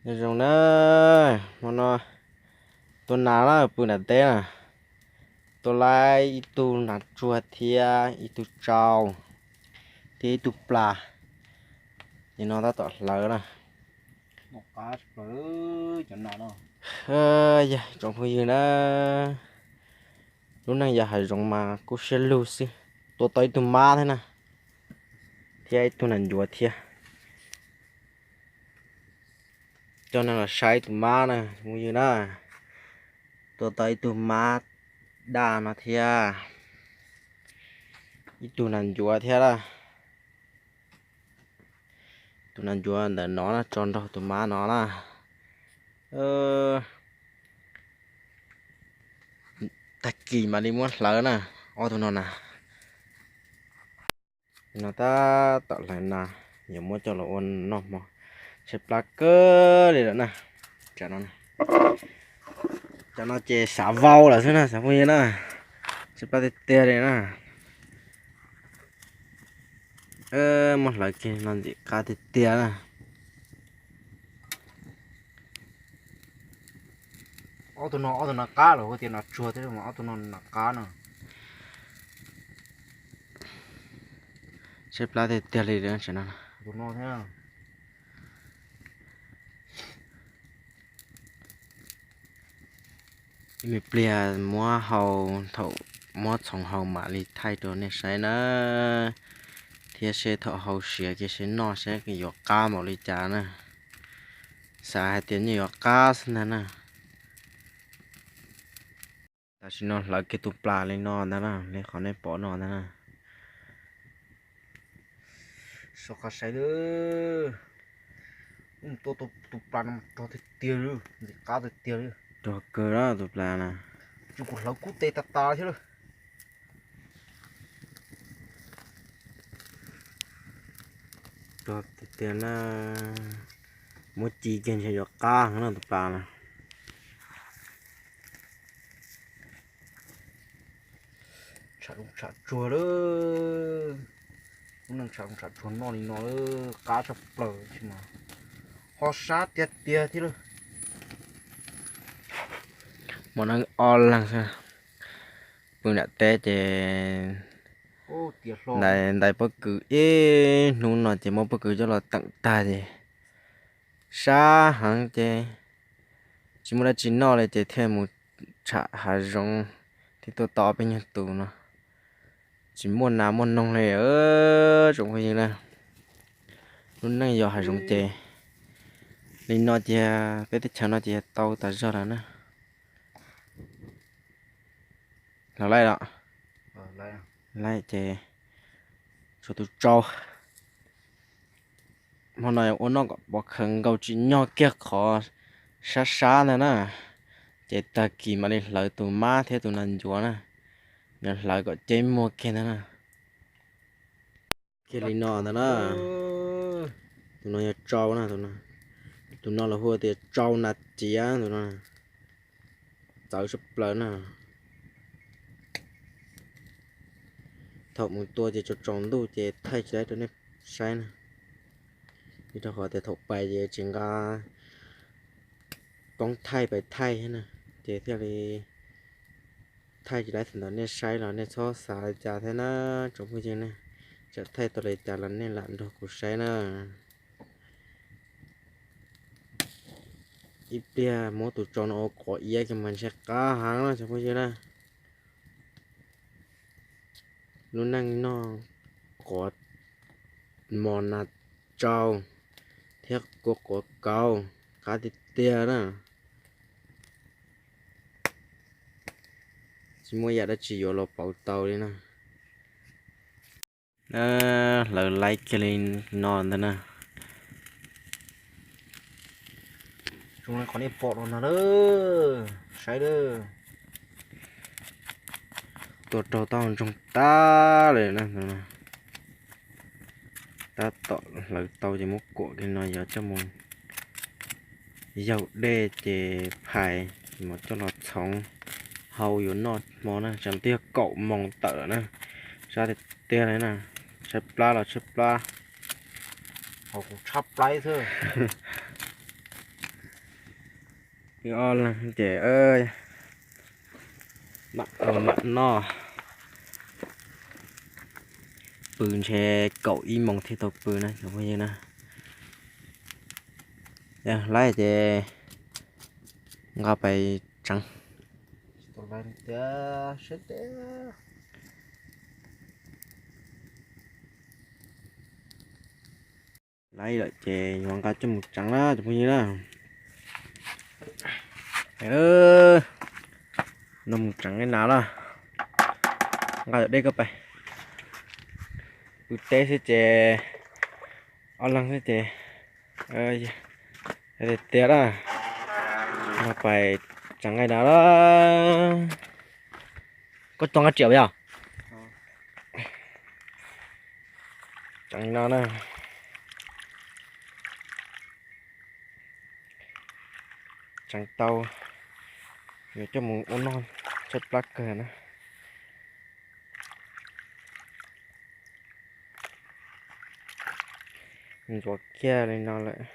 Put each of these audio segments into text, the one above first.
Nyob zoo na, hmo no tua nas na, pw nram teb na. Tua lawm ib tug nas tsuag thiab ib tug tsau, thiab ib tug plas. Nim no tab tom hlawv na. Yog tsoom phooj ywg na, lub neej yog hav zoov mas kub siab lug xwb. Tua tau ib tug mab thiab na, thiab ib tug nas ncuav thiab. Coj nej los saib tus mab na, phooj ywg na. Tua tau ib tug mab daj no thiab, ib tug nas ncuav thiab na. Tus nas ncuav ntawm no na, tso nrog tus mab no na. Tag kis mam li muab hlawv na, ob tug no na. No tab tom hlawv na, yuav muab coj los ua noj hmo, tshaib plab kawg li lawm na. Cov no ces xav vau lawm xwb na, xav phooj ywg na, tshaib plab tiag tiag li na. Muab hlawv kiag no ntxim qab tiag tiag na. Ob tug no, ob tug no qab los hu tias nas tsuag thiab, ob tug no nas qab no. Tshaib plab tiag tiag li. Tus no thiab. Ib me pliag muab hau, thaum muab txhoov hau mam li thaij rau nej saib na, thiab seb thaum hau siav kiag seb noj seb yuav qab npaum li cas na. Xav hais tias yeej yuav qab xwb ntag na. Tam sim no hlawv kiag tus plas li no ntag na, li qhov nej pom no ntag na. Soj qab saib, tua tus plas no rog tiag tiag li, ntxim qab tiag tiag li. Rog kawg na tus plas na. Ces kuv hlawv kub tes tas tas thiab lawm. Rog tiag tiag na, muab ci kiag ntshe yuav qab heev na tus plas na. Tsham zoov tsham tsuag lawm, lub neej tsham zoov tsham tsuag noj li no lawm, qab tshaj plaws, ho sab tiag tiag thiab lawm. Muaj neej ob leeg xwb, pw nram teb ces ntais pob kws ib hnub no ces muab pob kws coj los teem tag ces sab heev ces tsis muaj dab tsi noj li ces thiaj mus tsham hav zoov thiab tuaj tau ob peb nyuag tus no. Tsis muaj nas muaj noog li tsoom phooj ywg na. Lub neej yog hav zoov ces li no ces peb teb chaws no ces tau tas zog lawm na. Los laij los, laij ces tshuav tus tsau. Hmo no ua noj kom pov khawv nkaus tsim nyog kiag qhov sab sab ntag na. Ces tag kis mam li hlawv tus mab thiab tus nas ncuav na, nws hlawv kom ceb muag kiag ntag na. Kiag li no ntag na. Tus no yog tsau na, tus no lawv hu tias tsau nas ciav tus no. Txawv tshaj plaws na. Thaum mus tua ces tsaus tsaus ntuj ces thaij tsis laib rau nej saib na. Vim rau qhov tias thaum pais ces tsis nqa koob thaij pais thaij thiab na, ces thiaj li thaij tsis laib thaum ntawd nej saib los nej txhob xav li cas thiab na tsoom phooj ywg na. Txawm thaij tau li cas los nej lam nrog kuv saib na. Ib pliag muab tus tsau no ua quav iab kiag mas ntshe qab heev na tsoom phooj ywg na. Lub neej noj quav mos nas tsau thiab kua quav kauv qab tiag tiag na. Tsis muaj yam dab tsi yuav los pauv tau li na. Hlawv laib kiag li no ntag na. Zoo li qhov nej pom no no, saib lawm. Tua raug tau ntsoog tag li na. Tab tom hlawv tau ces muab kuam kiag no yuav coj mus yaug dej ces phais, mus coj los txhoov hau yuav noj hmo na. Tsam twb yog kaum moos tawm na, sab tiag tiag li na. Tshaib plab los tshaib plab, ho kuv tshab plaib xwb. Ob leeg ces mam noj, pw ntshe kaum ib moos thiaj tau pw na cov phooj ywg na. Laib ces nqa pais tseev. Laib lawm ces yuav nqa coj mus tseev na cov phooj ywg na. No mus tseev li na na. Nqa cov dej ko pais. Pw teb xwb ces, ob leeg xwb ces tiag tiag na. No pais tseev li na. Koj coj nqa riam yog? Tseev no na. Tseev tau, yuav coj mus ua noj tshaib plab kawg na. Ntxuav kiag li no lawm.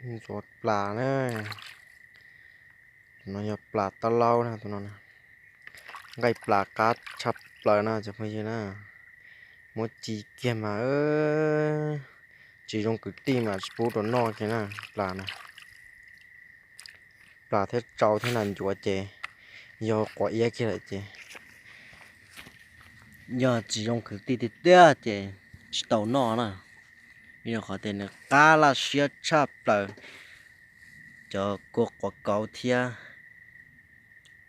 Ntxuav plas na. Tus no yog plas taub laub na, tus no nqaij plas qab tshaj plaws na cov phooj ywg na. Muab ci kiag mas tsis zoo kwv tij mas tsis pub rau noj kiag na plas na. Plas thiab tsau thiab nas ncuav ces yog quav iab kiag lawm ces yog tsis zoo kwv tij tiag tiag ces tsis tau noj na. Vim qhov tias nws qab laj siab tshaj plaws. Cov kua quav kauv thiab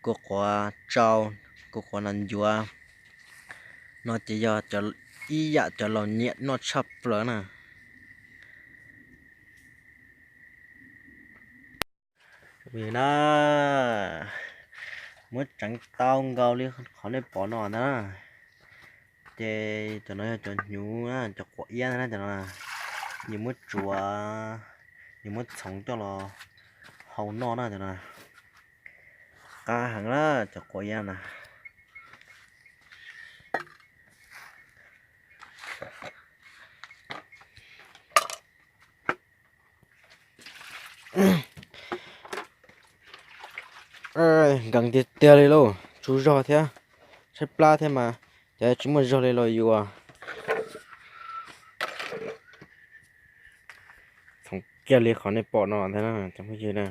kua quav tsau, kua quav nas ncuav no ces yog ib yam cov laus nyiam noj tshaj plaws na. Na, muab tseev tau nkaus li qhov nej pom no ntag na. Ces cov no yog cov hnyuv, cov quav iab na, cov no yus muab tsuav, yus muab txhoov coj los hau noj na, cov no qab heev na, cov quav iab na. Nkees tiag tiag li lauj, tsaug zog thiab, tshaib plab thiab mas cov tsis muaj zog li los yuav. Txhoov kiag li qhov nej pom no ntag na cov phooj ywg na.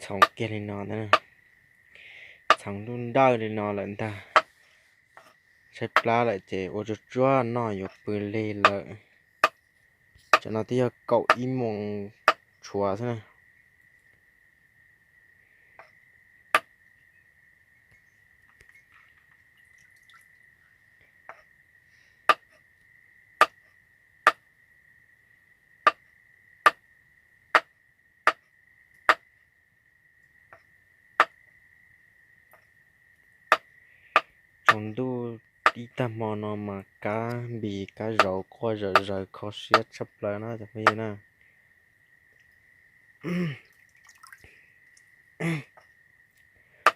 Txhoov kiag li no ntag, txhoov nruj nrawj li no lawm ntag. Tshaib plab lawm ces ua tsuag tsuag noj yuav pw lig lawm. Tsam no twb yog kaum ib moos tshuav xwb na. Tsaus ntuj ib tag hmo no mas kab npis kab zauv quaj zom zaws kho siab tshaj plaws na cov phooj ywg na.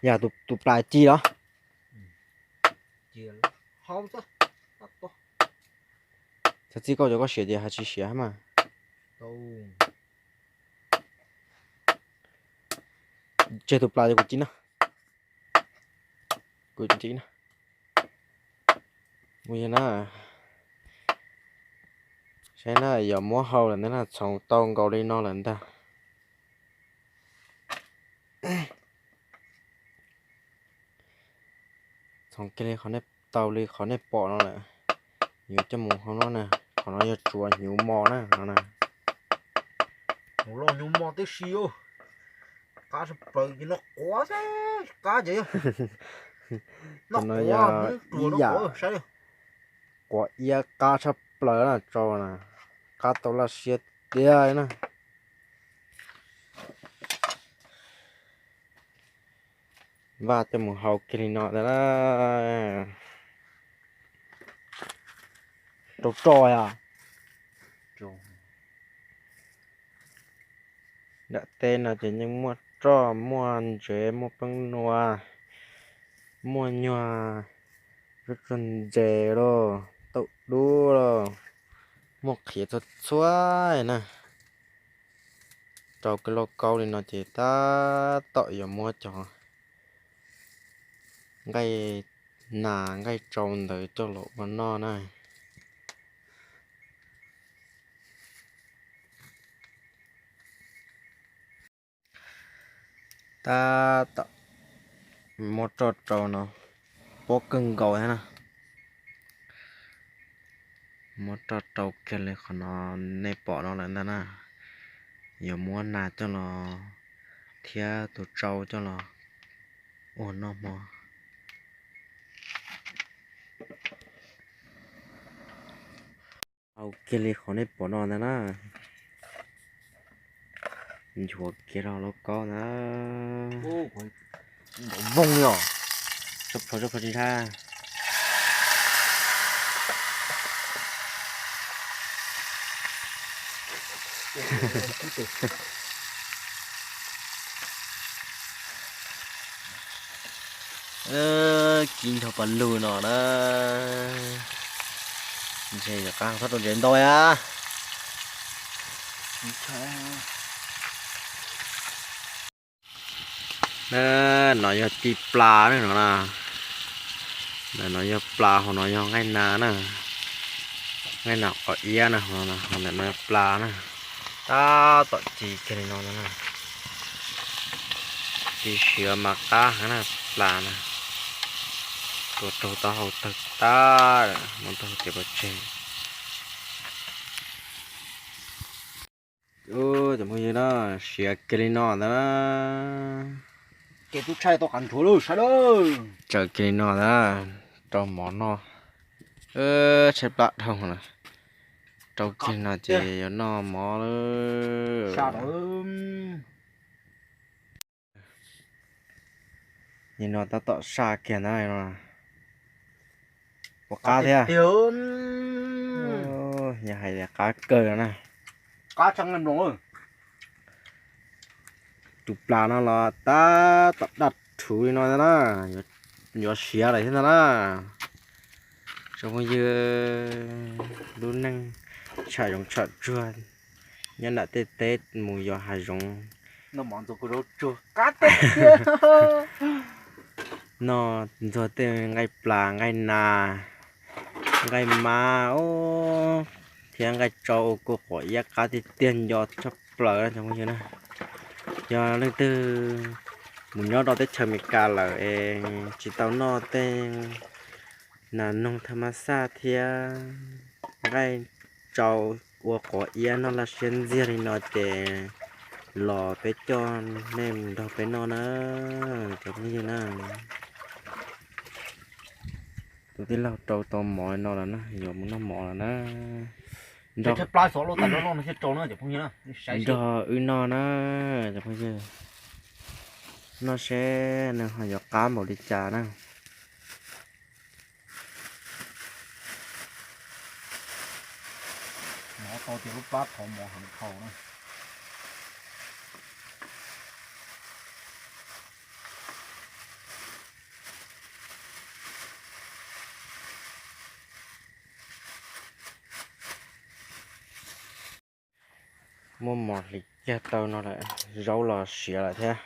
Yog tus plas ci los? Txhob txij koj cov koj siav ces hais tsis siav mas. Tseg tus plas ces kuv ci na. Kuv ci na. Mus yog na. Saib na, yog muab hau lawm ntag na, txhoov tau nkaus li no lawm ntag. Txhoov kiag li qhov nej, tau li qhov nej pom no lawm. Yuav coj mus hau no na. Qhov no yog tsuav hnyuv mos na, no na. Hnyuv loj hnyuv mos tib si, qab tshaj plaws ces noj quav xwb, qab ces noj quav, ib yam quav iab qab tshaj plaws na, tsau na, qab tau laj siab tiag na. Vaj coj mus hau kiag li no ntag na. Rau roj yom. Nram teb no ces yeej muaj roj, muaj ntsev, muaj peeb nua, muaj nyuag, tsuag ntses los, tauj dub los, muaj qhiav txhua txhua na. Rau kiag lauj kaub li no ces tab tom yuav muab cov nqaij nas nqaij tsau ntawd coj los ua noj na. Tab tom muab roj rau no, pob kawg nkaus thiab na. Muab roj rau kiag li qhov no nej pom no lawm ntag na. Yuav muab nas coj los thiab tus tsau coj los ua noj hmo. Hau kiag li qhov nej pom no ntag na. Nchuav kiag rau lauj kaub na. Vooj li os. Tso plhuav tso plhuav tsis ntshai. Kib nrog pas lug no na. Ntshe yuav qab txhob rau ntsev ntau a. No yog ci plas na no. Ntawm no yog plas, hauv no yog nqaij nas na. Nqaij nas qos iab na, hauv ntawm no yog plas na. Tab tom ci kiag li no ntag na. Ci siav mas qab heev na, plas na. Tuav raug taub hau tawg tag, no taub hau tias pov tseg. Cov phooj ywg na, siav kiag li no ntag na. Ces tub tshaj tau qab nthuav lawm sawv daws. Tsaws kiag li no ntag, rau mov noj. Tshaib plab dhau na. Rau kiag no ces yuav noj mov lawm. Nim no tab tom saj kiag ntag no. Ua qab thiab. Yog hais tias qab kawg no na. Tus plas no los tab tom daj rhuv li no ntag na. Yuav siav lawm thiab ntag na. Tsoom phooj ywg, lub neej tsham zoov tsham tsuag, nyob nram tej teb mus yos hav zoov, noj ntxuag tej nqaij plas nqaij nas, nqaij mab thiab nqaij tsau ua kua quav iab qab tiag tiag nco tshaj plaws na cov phooj ywg na. Yog leej twg mus nyob rau teb chaws Amelikas lawm es tsis tau noj tej nas noog thaj mab xaj thiab nqaij tsau ua quav iab noj laj siab ntxiag li no ces los peb coj nej mus nrog peb noj na cov phooj ywg na. Tus tij laug rau tau mov no lawm na, yuav mus noj mov lawm na. Nrog wb noj na cov phooj ywg, noj seb nws ho yuav qab npaum li cas na. Mov tau tias lub plab thov mov heev dhau na. Muaj mov hliv kiag tau no lawm, zaub los siav lawm thiab.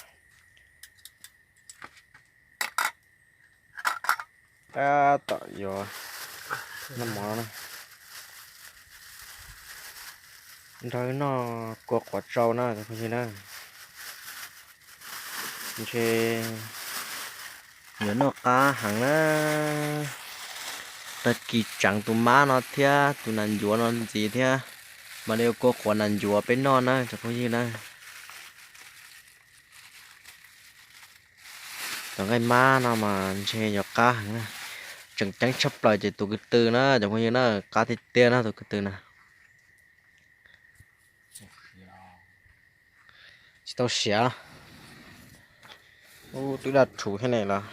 Tab tom yuav noj mov na. Nrog wb noj kua quav tsau na cov phooj ywg na. Ntshe yuav noj qab heev na. Tag kis tseev tus mab no thiab tus nas ncuav no ntxiv thiab, mam li ua kua quav nas ncuav peb noj na cov phooj ywg na. Cov nqaij mab no mas ntshe yuav qab heev na. Tseem ceeb tshaj plaws ces tus ko tw na cov phooj ywg na, qab tiag tiag na tus ko tw na. Tsis tau siav. Ub, twb daj rhuv thiab ne los.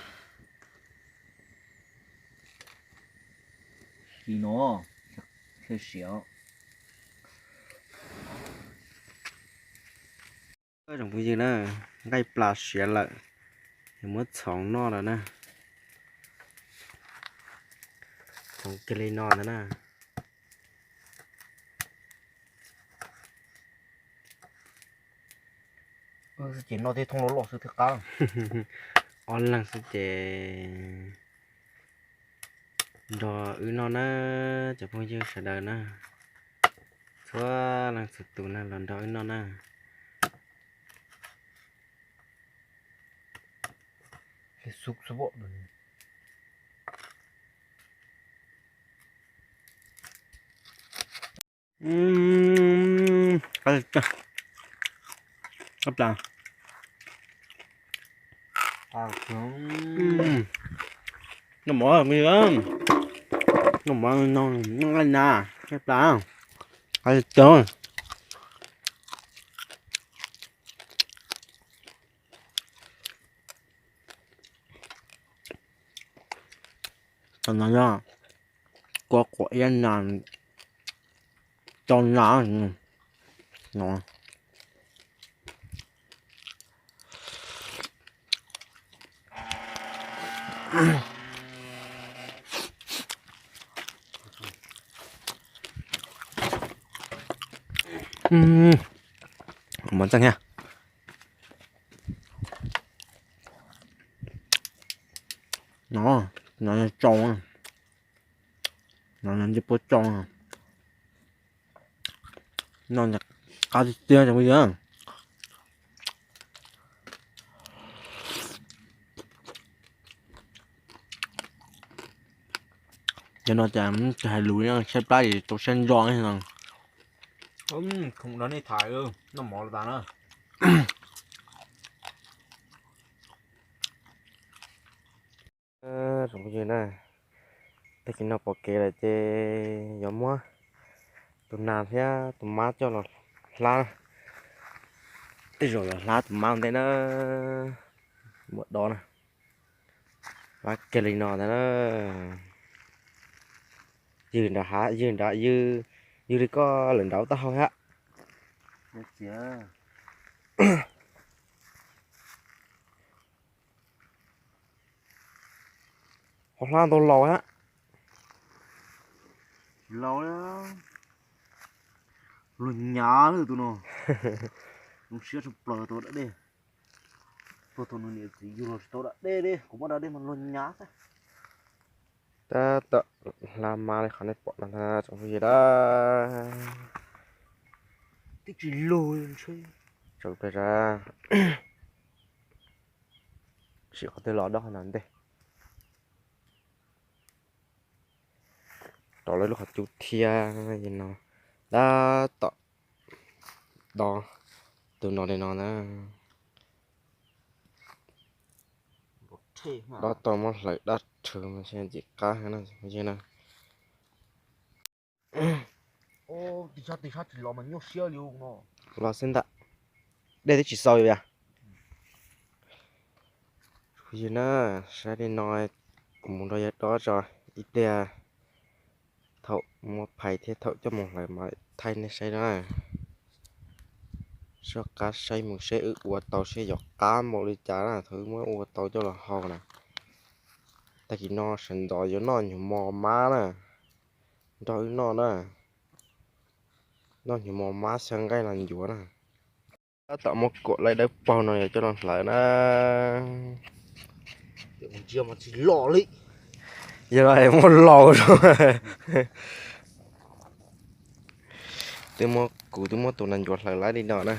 Tsoom phooj ywg na, nqaij plas siav lawm, es muab txhoov noj lawm na. Txhoov kiag li no ntag na. Ces noj tej thooj loj loj xwb thiaj qab. Ob leeg xwb ces nrog wb noj na, cov phooj ywg sawv daws na. Txhua leej txhua tus na los nrog wb noj na. Noj mov, noj mov no, noj nqaij na, nqaij plas, qab tiag. Tam no yog kua quav iab nas, rau nas no. Mov txeej thiab. No, no yog tsau, no yog ncej puab tsau. Noj qab tiag tiag cov phooj ywg. Cov no cas tsis hais lus, saib plab es tau siab ntso no. Khoom no nej tham, noj mov los tas na. Tsoom phooj ywg na, tag kis no pom kev lawm ces yuav muab tus nas thiab tus mab coj los hlab. Tej zaum yuav hlab tus mab ua ntej na, muab dob na. Hlab kiag li no ntag na. Ywg nram hav, ywg nram, ywg li koj lawm nram ub taub hau thiab. Ho hlab ntau laus thiab. Laus, luag nyav lawm tus no. Zoo siab tshaj plaws tau da dej. Tuaj tau nws niam txiv yug los tsis tau da dej li, kuv muab da dej mas luag nyav xwb. Tab tom hlab mab li qhov nej pom no ntag tsoom phooj ywg na. Twb tsis lug ntshe. Tsaus plawg zab. Sim qhov twg los dob qhov ntawd ntej. Rau lawv lub qhov cub thiab no. Tab tom dob tus no li no na. Dob tau muab hlawv dab rhwv mas ntshe ntxim qab heev na yog na. Los xwb ntag. Dej twb tsis xaus li. Yog na, saib li no, kuv mus nrog yawg dob tso, ib pliag thaum muab phais thiab thaum coj mus hlawv mas thaij nej saib na. Soj qab saib mus seb wb ua tau seb yuav qab npaum li cas na, thaum wb muab ua tau coj los hau na. Tag kis no sawv ntxov yuav noj nyuag mos mab na, nrog wb noj na. Noj nyuag mos mab xyaw nqaij los ncuav na. Tab tom muab kuam laib dawb paug no yog coj los hlawv na. Yog muab laus, twb muab, kuv twb muab tus nas ncuav hlawv laib li no na.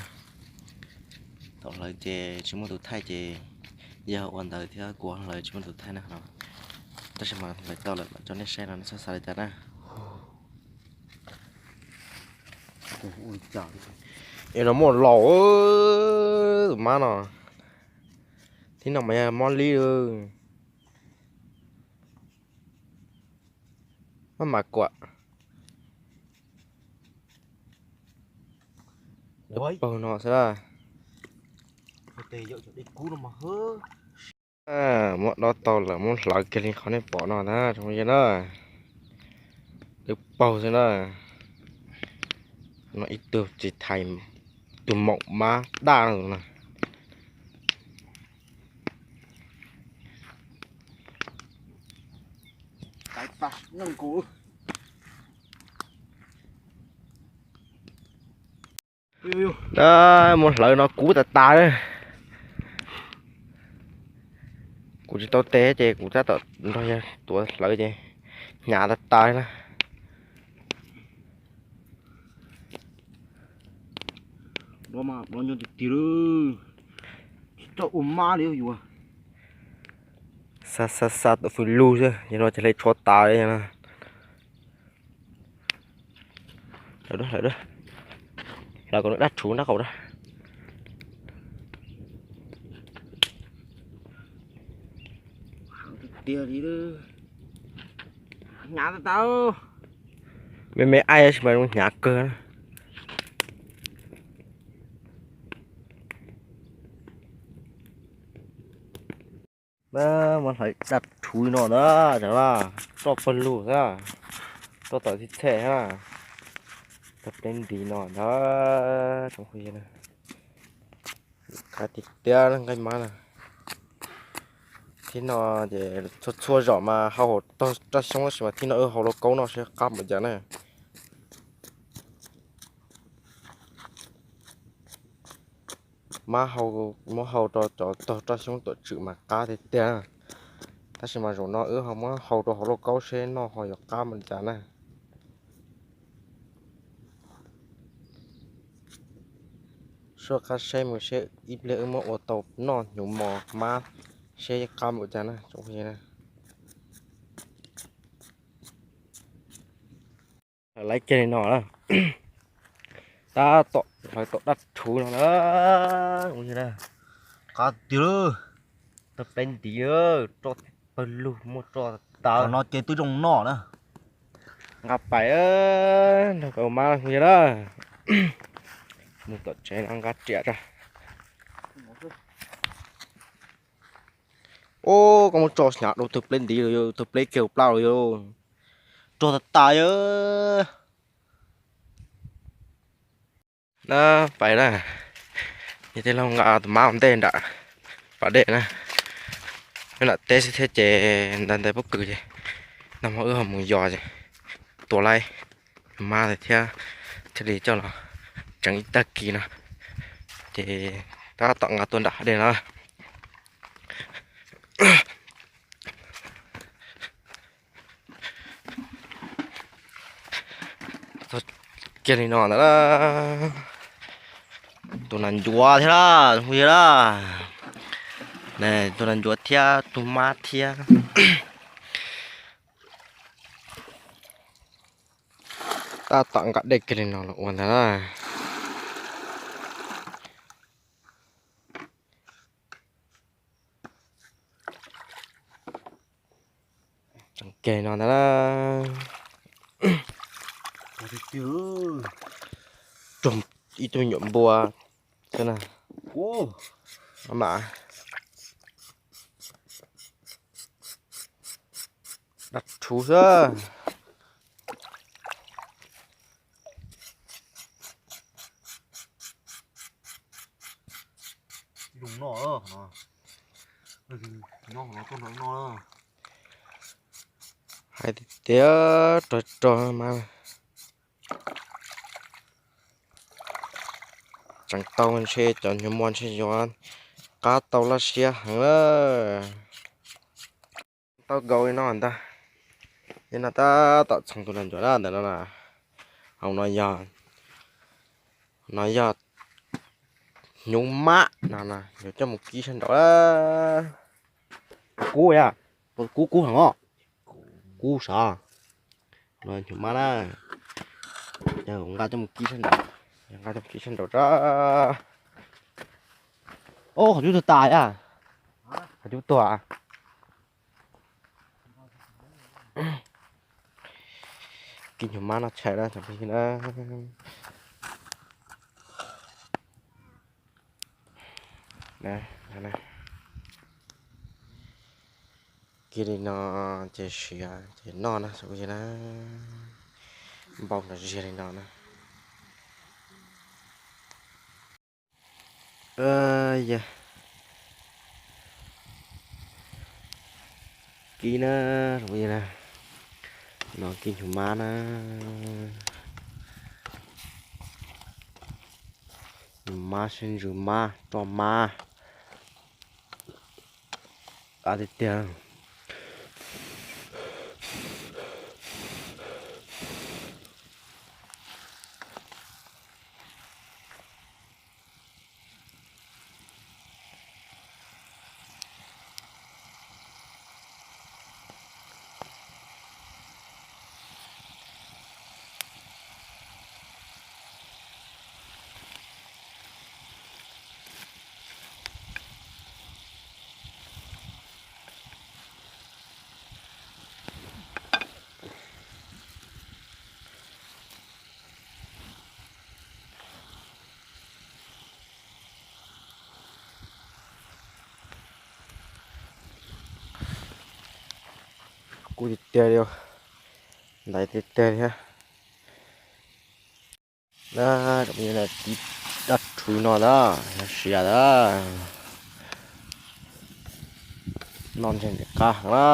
Thaum hlawv ces tsis muaj tus thaij ces yog ua ntawd thiab kuv hlawv tsis muaj tus thaij na no. Tab sis mas lawv tau lawm mas tso nej saib no nej txhob xav li cas na. Es no muaj laus, tus mab no, thib no mas yog mob li, mab mas kuam. Paug no xwb na. Muab dob tau lawm muab hlawv kiag li qhov nej pom no na tsoom phooj ywg na. Dawb paug xwb na. No ib tug txiv thais, tus maum mab daj no. Muab hlawv no kub tas tas li. Kuv tsis tau tes ces kuv tab tom nrog yawg tuav hlawv ces hnyav tas tas li na. Xa xa xa tus fws lug xwb, yog no ces hle tshuav tas li no. Hlawv, hlawv, hlawv kom nws daj rhuv nrab qaum na. Me me aib tab sis mas zoo hnyav kawg na. Muab hlawv daj rhuv no ntag, roj pawg lug xwb, roj tom txhij txhej na. Tau pleb ntiv no ntag tsoom phooj ywg. Qab tiag tiag nqaij mab na. Thib no ces txhua txhua zaum mas hau hauv roj xyoob tab sis mas thib no wb hau lauj kaub noj seb qab npaum cas na. Mab hau, muab hau rau cov tog roj xyoob tuam tswm mas qab tiag tiag. Tab sis mas zaum no wb ho muab hau rau hauv lauj kaub seb noj ho yuav qab npaum cas na. Soj qab saib mus seb ib pliag wb muab ua tau noj hnyuv mos mab seb qab npaum cas na tsoom phooj ywg. Lawv kiag li no na. Tab tom hlawv tau daj rhuv no na. Qab tiag, tau pleb ntiv, roj pawg lug muaj roj tas. Qhov no ces twb zoo noj na. Nqa pais nrog pais ua mab no na. Mus tom tsev no nqa riam tso. Ub, koj muab tso hnyav dua tug pleb ntiv los yog tug pleb kiag plab los yog. Rog tas tas yog. Na, pais na. Yog tej laug nqa tus mab ua ntej nram pas dej na. Nyob nram teb xwb thiab ces nta ntais pob kws ces nag hmo wb ho mus yos ces tua laib mab thiab thiaj li coj los tseev ib tag kis no. Ces tab tom nqa tuaj nram hav dej no. Kiag li no ntawd, tus nas ncuav thiab na, phooj ywg na. Tus nas ncuav thiab tus mab thiab. Tab tom nqa dej kiag li no los ua ntag na. Tseem kiag no ntag na. Ib tug me nyuam npua xwb na. Mam dab rhuv xwb. Hais tias rog rog mas tseem tau ntshe cov nyuag mos ntshe yuav qab tau laj siab heev lawm. Tau nkaus li no ntag. Li no tab tom txhoov tus nas ncuav na ntawm no na. Hauv no yog, no yog hnyuv mab no na, yuav coj mus kib sab nraud. Kub, kub kub heev os. kub sav. No hnyuv mab na. Yog nqa coj mus kib sab nraud, nqa coj mus kib sab nraud tso. Ob, qhov cub tuag tas a. Qhov cub tuag. Kib hnyuv mab noj tshais na tsoom phooj ywg na. Kib li no ces siav ces noj na tsoom phooj ywg na. Npau nrov ziag li no na. Kib na, no kib hnyuv mab na. Hnyuv mab, siab ntsws mab, roj mab. Qab tiag tiag. Kub tiag tiag li, ntaiv tiag tiag li thiab. Tib dab rhuv no ntag, siav ntag. Noj ntseg ntxim qab heev na.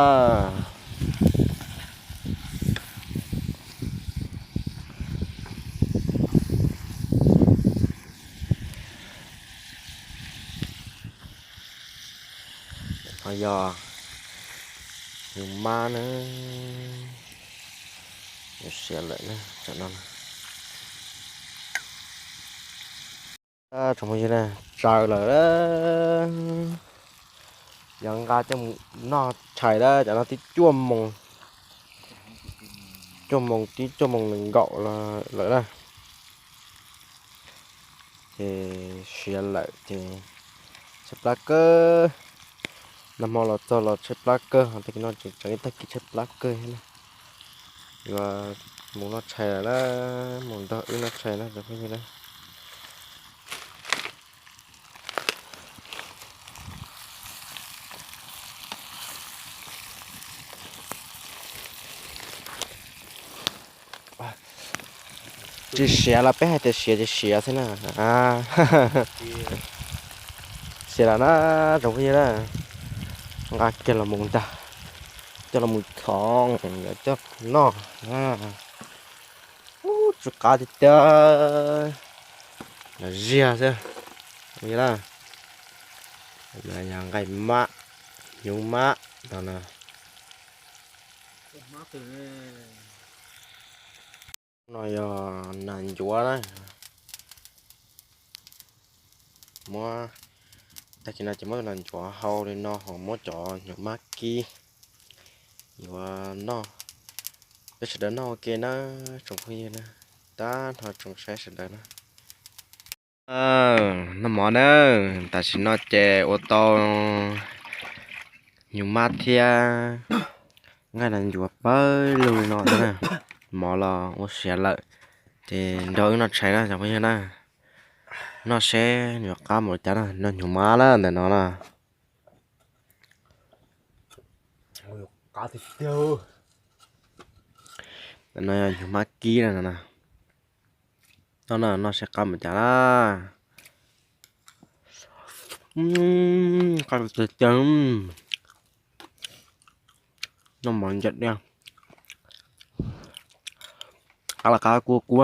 Ho yog hnyuv mab na, siav lawm na, tsam no na. Tsoom phooj ywg na, tsaws lawm, yog nqa coj mus noj tshais na, tsam no twb cuaj moos, cuaj moos tib cuaj moos nees nkaum lawm na. Ces siav lawm ces tshaib plab kawg. Nag hmo los txog los tshaib plab kawg, ho tag kis no tseem tseem ib tag kis tshaib plab kawg thiab na. Yuav mus noj tshais lawm na, mus nrog wb noj tshais na cov phooj ywg na. Tsis siav los peb hais tias siav ces siav xwb na. Siav lawm na tsoom phooj ywg na, nqa kiag los mus ntag, coj los mus txhov coj noj. Ub, tsw qab tiag tiag, nrov ziag xwb. Yog nqaij mab, hnyuv mab no na. No yog nas ncuav na. Muab, tag kis no ces muab tus nas ncuav hau li no ho muab cov hnyuv mab kib yuav noj. Peb sawv daws noj ua ke na tsoom phooj ywg na, tab nrho tsoom saib sawv daws na. Noj mov na, tam sim no ces ua tau hnyuv mab thiab nqaij nas ncuav pawg lug li no na. Mov los ua siav lawm, ces nrog wb noj tshais na cov phooj ywg na. Noj seb yuav qab mus li cas na, noj hnyuv mab na ntawm no na. Ntawm no yog hnyuv mab kib na. Noj na, noj seb qab mus cas na. Qab tiag tiag. Noj mov ntse diaj. Qab los qab kub kub.